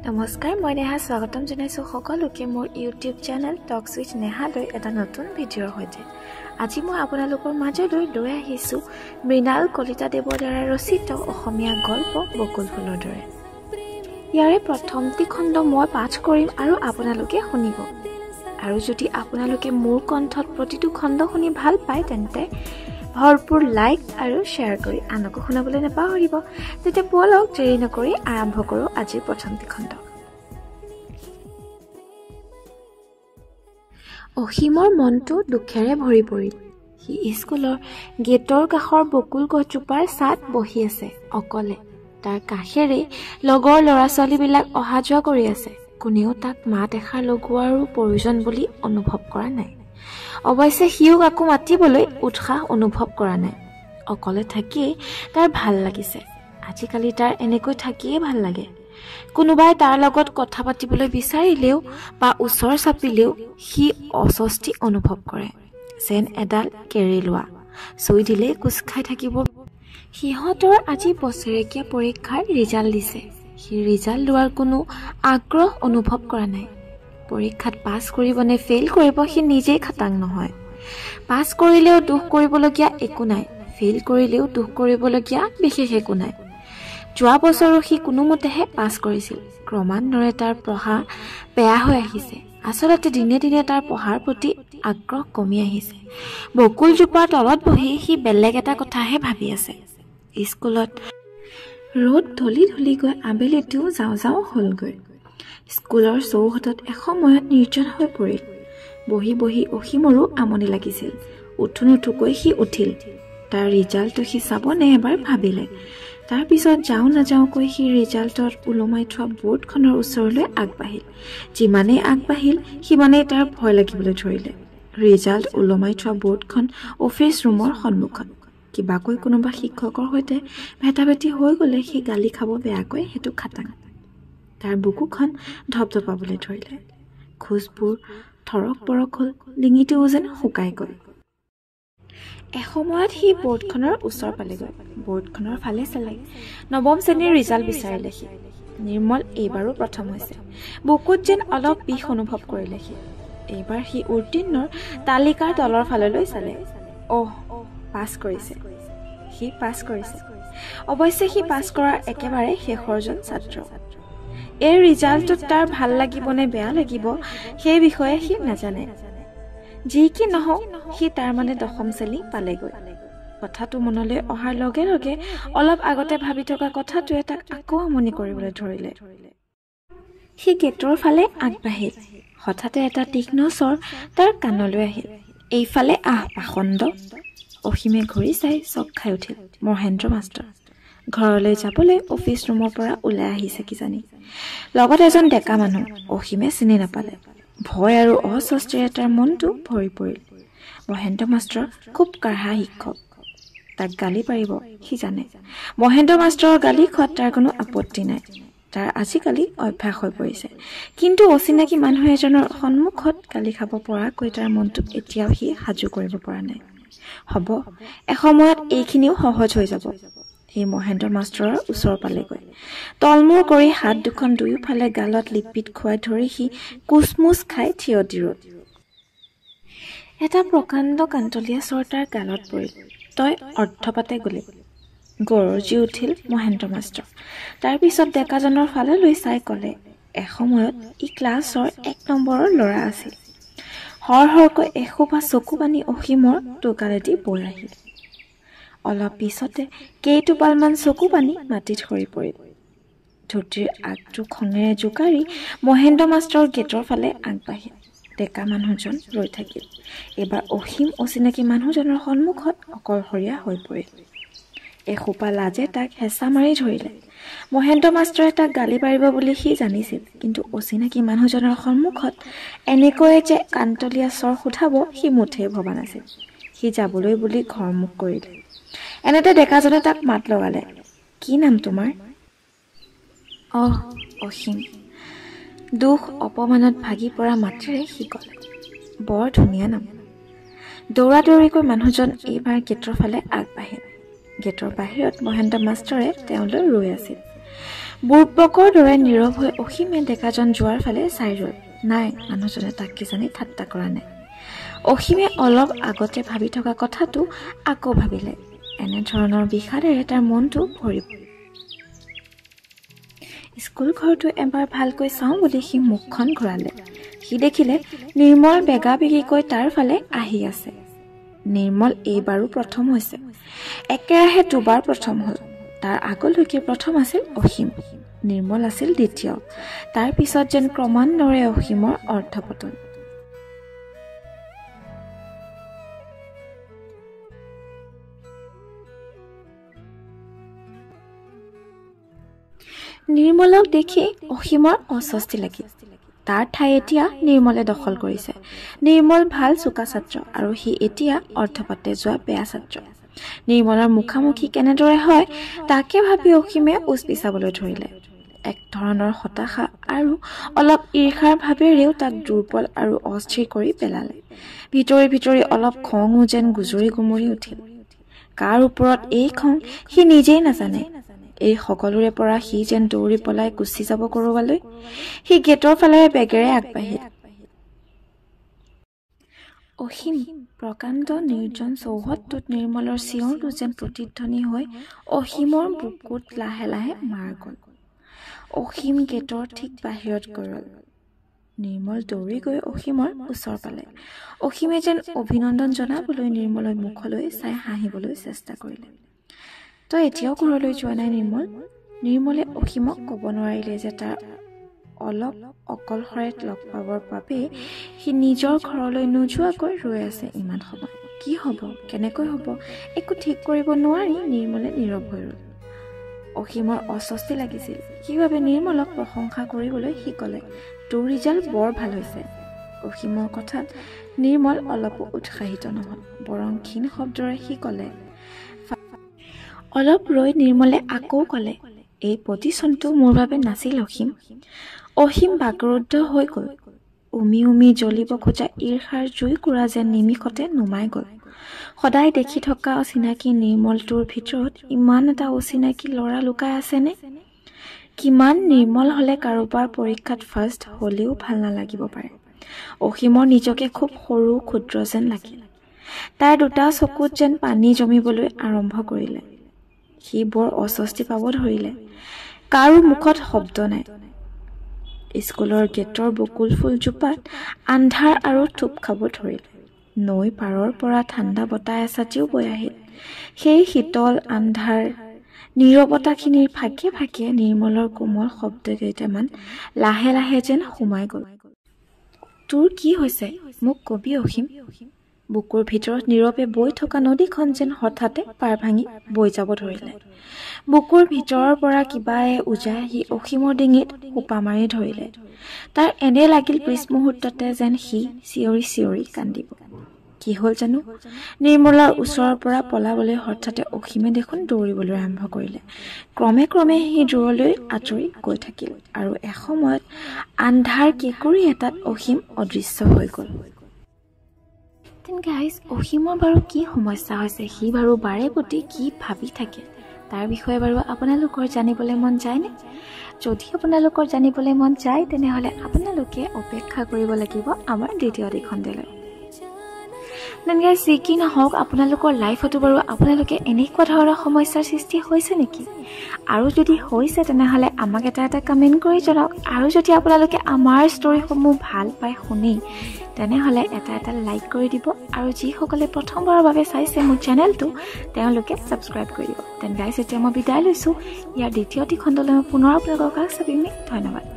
নমস্কাৰ, মই নেহা স্বাগতম জনাইছোঁ সকলোকে মোৰ ইউটিউব চেনেল টক্স উইথ নেহালৈ এটা নতুন ভিডিঅ'ৰ সৈতে। আজি মই আপোনালোকৰ মাজলৈ লৈ আহিছোঁ মৃণাল কলিতাদেৱৰ দ্বাৰা ৰচিত অসমীয়া গল্প বকুল ফুলৰ দৰে। ইয়াৰে প্ৰথমটি খণ্ড মই পাঠ কৰিম আৰু আপোনালোকে শুনিব। আৰু যদি আপোনালোকে মোৰ কণ্ঠত প্ৰতিটো খণ্ড শুনি ভাল পায় তেন্তে ভৰপূৰ লাইক আৰু শ্বেয়াৰ কৰি আনকো শুনাবলৈ নাপাহৰিব। তেতিয়া ব'লক দেৰি নকৰি আৰম্ভ কৰোঁ আজিৰ প্ৰথমটি খণ্ড। অসীমৰ মনটো দুখেৰে ভৰি পৰিল। সি স্কুলৰ গেটৰ কাষৰ বকুল গছজোপাৰ ছাঁত বহি আছে অকলে। তাৰ কাষেৰেই লগৰ ল'ৰা ছোৱালীবিলাক অহা যোৱা কৰি আছে। কোনেও তাক মাত এষাৰ লগোৱাৰো প্ৰয়োজন বুলি অনুভৱ কৰা নাই। অৱশ্যে সিও কাকো মাতিবলৈ উৎসাহ অনুভৱ কৰা নাই। অকলে থাকিয়েই তাৰ ভাল লাগিছে। আজিকালি তাৰ এনেকৈ থাকিয়েই ভাল লাগে। কোনোবাই তাৰ লগত কথা পাতিবলৈ বিচাৰিলেও বা ওচৰ চাপিলেও সি অস্বস্তি অনুভৱ কৰে, যেন এডাল কেৰেলোৱা চুই দিলেই কোচ খাই থাকিব। সিহঁতৰ আজি বছৰেকীয়া পৰীক্ষাৰ ৰিজাল্ট দিছে। সি ৰিজাল্ট লোৱাৰ কোনো আগ্ৰহ অনুভৱ কৰা নাই। পৰীক্ষাত পাছ কৰিব নে ফেইল কৰিব সি নিজেই খাটাং নহয়। পাছ কৰিলেও দুখ কৰিবলগীয়া একো নাই, ফেইল কৰিলেও দুখ কৰিবলগীয়া বিশেষ একো নাই। যোৱা বছৰো সি কোনোমতেহে পাছ কৰিছিল। ক্ৰমান্বয়ে তাৰ পঢ়া বেয়া হৈ আহিছে। আচলতে দিনে দিনে তাৰ পঢ়াৰ প্ৰতি আগ্ৰহ কমি আহিছে। বকুলজোপাৰ তলত বহি সি বেলেগ এটা কথাহে ভাবি আছে। স্কুলত ৰ'দ ঢলি ঢলি গৈ আবেলিটোও যাওঁ যাওঁ হ'লগৈ। স্কুলৰ চৌহদত এসময়ত নিৰ্জন হৈ পৰিল। বহি বহি অসীমৰো আমনি লাগিছিল। উঠো নুঠোকৈ সি উঠিল। তাৰ ৰিজাল্টটো সি চাবনে এবাৰ ভাবিলে। তাৰপিছত যাওঁ নাযাওঁকৈ সি ৰিজাল্টত ওলমাই থোৱা বৰ্ডখনৰ ওচৰলৈ আগবাঢ়িল। যিমানেই আগবাঢ়িল সিমানেই তাৰ ভয় লাগিবলৈ ধৰিলে। ৰিজাল্ট ওলমাই থোৱা বৰ্ডখন অফিচ ৰুমৰ সন্মুখত। কিবাকৈ কোনোবা শিক্ষকৰ সৈতে ভেটাভেটি হৈ গ'লে সি গালি খাব বেয়াকৈ, সেইটো খাটাং। তাৰ বুকুখন ধপধপাবলৈ ধৰিলে। খোজবোৰ থৰক বৰক হ'ল, ডিঙিটোও যেন শুকাই গ'ল। এসময়ত সি বৰ্ডখনৰ ওচৰ পালেগৈ। বৰ্ডখনৰ ফালে চালে। নৱম শ্ৰেণীৰ ৰিজাল্ট বিচাৰিলে সি। নিৰ্মল এইবাৰো প্ৰথম হৈছে। বুকুত যেন অলপ বিষ অনুভৱ কৰিলে সি। এইবাৰ সি উত্তীৰ্ণৰ তালিকাৰ তলৰ ফাললৈ চালে। অহ, পাছ কৰিছে সি, পাছ কৰিছে। অৱশ্যে সি পাছ কৰাৰ একেবাৰে শেষৰজন ছাত্ৰ। এই ৰিজাল্টটোত তাৰ ভাল লাগিব নে বেয়া লাগিব সেই বিষয়ে সি নাজানে। যি কি নহওক সি তাৰমানে দশম শ্ৰেণী পালেগৈ। কথাটো মনলৈ অহাৰ লগে লগে অলপ আগতে ভাবি থকা কথাটোৱে তাক আকৌ আমনি কৰিবলৈ ধৰিলে। সি গেটৰ ফালে আগবাঢ়িল। হঠাতে এটা তীক্ষ্ণ চৰ তাৰ কাণলৈ আহিল। এইফালে আহ পাষণ্ড! অসীমে ঘূৰি চাই চক খাই উঠিল। মহেন্দ্ৰ মাষ্টৰ ঘৰলৈ যাবলৈ অফিচ ৰুমৰ পৰা ওলাই আহিছে কিজানি। লগত এজন ডেকা মানুহ। অসীমে চিনি নাপালে। ভয় আৰু অস্বস্তিৰে তাৰ মনটো ভৰি পৰিল। মহেন্দ্ৰ মাষ্টৰ খুব কাঢ়া শিক্ষক। তাক গালি পাৰিব সি জানে। মহেন্দ্ৰ মাষ্টৰৰ গালি খোৱাত তাৰ কোনো আপত্তি নাই। তাৰ আজিকালি অভ্যাস হৈ পৰিছে। কিন্তু অচিনাকি মানুহ এজনৰ সন্মুখত গালি খাব পৰাকৈ তাৰ মনটোক এতিয়াও সি সাজু কৰিব পৰা নাই। হ'ব, এসময়ত এইখিনিও সহজ হৈ যাব। সি মহেন্দ্ৰ মাষ্টৰৰ ওচৰ পালেগৈ। তলমূৰ কৰি হাত দুখন দুয়োফালে গালত লিপিত খুৱাই ধৰি সি কোচমোচ খাই থিয় দি ৰ'ল। এটা প্ৰকাণ্ড কান্তলীয়া চৰ তাৰ গালত পৰিল। তই অৰ্ধপাতে গ'লি, গৰজি উঠিল মহেন্দ্ৰ মাষ্টৰ। তাৰপিছত ডেকাজনৰ ফাললৈ চাই ক'লে, এসময়ত ই ক্লাছৰ 1 নম্বৰৰ ল'ৰা আছিল। হৰহৰকৈ এসোপা চকু পানী অসীমৰ টোকালেদি বৈ আহিল। অলপ পিছতে কেইটোপালমান চকু পানী মাটিত সৰি পৰিল। ধুতিৰ আগটো খঙেৰে জোকাৰি মহেন্দ্ৰ মাষ্টৰ গেটৰ ফালে আগবাঢ়িল। ডেকা মানুহজন ৰৈ থাকিল। এইবাৰ অসীম অচিনাকি মানুহজনৰ সন্মুখত অকলশৰীয়া হৈ পৰিল। এসোপা লাজে তাক হেঁচা মাৰি ধৰিলে। মহেন্দ্ৰ মাষ্টৰে তাক গালি পাৰিব বুলি সি জানিছিল, কিন্তু অচিনাকি মানুহজনৰ সন্মুখত এনেকৈয়ে যে কান্তলীয়া চৰ সোধাব সি মুঠেই ভবা নাছিল। সি যাবলৈ বুলি ঘৰমুখ কৰিলে। এনেতে ডেকাজনে তাক মাত লগালে, কি নাম তোমাৰ? অহ, অসীম। দুখ অপমানত ভাগি পৰা মাতেৰে সি ক'লে, বৰ ধুনীয়া নাম। দৌৰা দৌৰিকৈ মানুহজন এইবাৰ গেটৰ ফালে আগবাঢ়িল। গেটৰ বাহিৰত মহেন্দ্ৰ মাষ্টৰে তেওঁলৈ ৰৈ আছিল। বুৰ্বকৰ দৰে নীৰৱ হৈ অসীমে ডেকাজন যোৱাৰ ফালে চাই ৰ'ল। নাই, মানুহজনে তাক কিজানি ঠাট্টা কৰা নাই। অসীমে অলপ আগতে ভাবি থকা কথাটো আকৌ ভাবিলে। এনেধৰণৰ বিষাদেৰে তাৰ মনটো ভৰি পৰিল। স্কুল ঘৰটো এবাৰ ভালকৈ চাওঁ বুলি সি মুখখন ঘূৰালে। সি দেখিলে নিৰ্মল বেগা বেগিকৈ তাৰ ফালে আহি আছে। নিৰ্মল এইবাৰো প্ৰথম হৈছে। একেৰাহে দুবাৰ প্ৰথম হ'ল। তাৰ আগলৈকে প্ৰথম আছিল অসীম, নিৰ্মল আছিল দ্বিতীয়। তাৰ পিছত যেন ক্ৰমান্বয়ে অসীমৰ অৰ্ধপতন। নিৰ্মলক দেখি অসীমৰ অস্বস্তি লাগিল। তাৰ ঠাই এতিয়া নিৰ্মলে দখল কৰিছে। নিৰ্মল ভাল চোকা ছাত্ৰ আৰু সি এতিয়া অৰ্ধপাতে যোৱা বেয়া ছাত্ৰ। নিৰ্মলৰ মুখামুখি কেনেদৰে হয় তাকে ভাবি অসীমে উচ পিচাবলৈ ধৰিলে। এক ধৰণৰ হতাশা আৰু অলপ ঈৰ্ষাৰ ভাৱেৰেও তাক দুৰ্বল আৰু অস্থিৰ কৰি পেলালে। ভিতৰি ভিতৰি অলপ খঙো যেন গুজৰি গুমৰি উঠিল। কাৰ ওপৰত এই খং সি নিজেই নাজানে। এই সকলোৰে পৰা সি যেন দৌৰি পলাই গুচি যাব কৰবালৈ। সি গেটৰ ফালেৰে বেগেৰে আগবাঢ়িল। অসীম প্ৰকাণ্ড নিৰ্জন চৌহদটোত নিৰ্মলৰ চিঞৰটো যেন প্ৰতিধ্বনি হৈ অসীমৰ বুকুত লাহে লাহে মাৰ গ'ল। অসীম গেটৰ ঠিক বাহিৰত গৈ ৰ'ল। নিৰ্মল দৌৰি গৈ অসীমৰ ওচৰ পালে। অসীমে যেন অভিনন্দন জনাবলৈ নিৰ্মলৰ মুখলৈ চাই হাঁহিবলৈ চেষ্টা কৰিলে। তই এতিয়াও ঘৰলৈ যোৱা নাই নিৰ্মল? নিৰ্মলে অসীমক ক'ব নোৱাৰিলে যে তাৰ অলপ অকলশৰে লগ পাবৰ বাবে সি নিজৰ ঘৰলৈ নোযোৱাকৈ ৰৈ আছে ইমান সময়। কি হ'ব, কেনেকৈ হ'ব একো ঠিক কৰিব নোৱাৰি নিৰ্মলে নীৰৱ হৈ ৰ'ল। অসীমৰ অস্বস্তি লাগিছিল। সেইবাবে নিৰ্মলক প্ৰশংসা কৰিবলৈ সি ক'লে, তোৰ ৰিজাল্ট বৰ ভাল হৈছে। অসীমৰ কথাত নিৰ্মল অলপো উৎসাহিত নহ'ল, বৰং ক্ষীণ শব্দৰে সি ক'লে। অলপ ৰৈ নিৰ্মলে আকৌ ক'লে, এই পজিশ্যনটো মোৰ বাবে নাছিল অসীম। অসীম বাকৰুদ্ধ হৈ গ'ল। উমি উমি জ্বলিব খোজা ঈৰ্ষাৰ জুইকুৰা যেন নিমিষতে নুমাই গ'ল। সদায় দেখি থকা চিনাকি নিৰ্মলটোৰ ভিতৰত ইমান এটা অচিনাকি ল'ৰা লুকাই আছেনে? কিমান নিৰ্মল হ'লে কাৰোবাৰ পৰীক্ষাত ফাৰ্ষ্ট হ'লেও ভাল নালাগিব পাৰে। অসীমৰ নিজকে খুব সৰু ক্ষুদ্ৰ যেন লাগিল। তাৰ দুটা চকুত যেন পানী জমিবলৈ আৰম্ভ কৰিলে। সি বৰ অস্বস্তি পাব ধৰিলে। কাৰো মুখত শব্দ নাই। স্কুলৰ গেটৰ বকুল ফুলজোপাত আন্ধাৰ আৰু থোপ খাব ধৰিলে। নৈ পাৰৰ পৰা ঠাণ্ডা বতাহ এচাটিও বৈ আহিল। সেই শীতল আন্ধাৰ নীৰৱতাখিনিৰ ফাঁকে ফাঁকে নিৰ্মলৰ কোমল শব্দ কেইটামান লাহে লাহে যেন সোমাই গ'ল। তোৰ কি হৈছে মোক কবি অসীম? বুকুৰ ভিতৰত নীৰৱে বৈ থকা নদীখন যেন হঠাতে পাৰ ভাঙি বৈ যাব ধৰিলে। বুকুৰ ভিতৰৰ পৰা কিবাই উজাই আহি অসীমৰ ডিঙিত সোপা মাৰি ধৰিলে। তাৰ এনে লাগিল পিছ মুহূৰ্ততে যেন সি চিঞৰি চিঞৰি কান্দিব। কি হ'ল জানো? নিৰ্মলৰ ওচৰৰ পৰা পলাবলৈ হঠাতে অসীমে দেখোন দৌৰিবলৈ আৰম্ভ কৰিলে। ক্ৰমে ক্ৰমে সি দূৰলৈ আঁতৰি গৈ থাকিল আৰু এসময়ত আন্ধাৰ কেঁকুৰি এটাত অসীম অদৃশ্য হৈ গ'ল। গাইজ, অসীমৰ বাৰু কি সমস্যা হৈছে, সি বাৰু বাৰে প্ৰতি কি ভাবি থাকে তাৰ বিষয়ে বাৰু আপোনালোকৰ জানিবলৈ মন যায়নে? যদি আপোনালোকৰ জানিবলৈ মন যায় তেনেহ'লে আপোনালোকে অপেক্ষা কৰিব লাগিব আমাৰ দ্বিতীয় খণ্ডলৈ। গাইজ, যি কি নহওক আপোনালোকৰ লাইফতো বাৰু আপোনালোকে এনেকুৱা ধৰণৰ সমস্যাৰ সৃষ্টি হৈছে নেকি? আৰু যদি হৈছে তেনেহ'লে আমাক এটা এটা কমেণ্ট কৰি জনাওক। আৰু যদি আপোনালোকে আমাৰ ষ্টৰিসমূহ ভাল পায় শুনি তেনেহ'লে এটা এটা লাইক কৰি দিব। আৰু যিসকলে প্ৰথমবাৰৰ বাবে চাইছে মোৰ চেনেলটো তেওঁলোকে ছাবস্ক্ৰাইব কৰি দিব। তেন গাইজ, এতিয়া মই বিদায় লৈছোঁ। ইয়াৰ দ্বিতীয়টি খণ্ডলৈ মই পুনৰ আপোনালোকৰ কাষ চাপিম। ধন্যবাদ।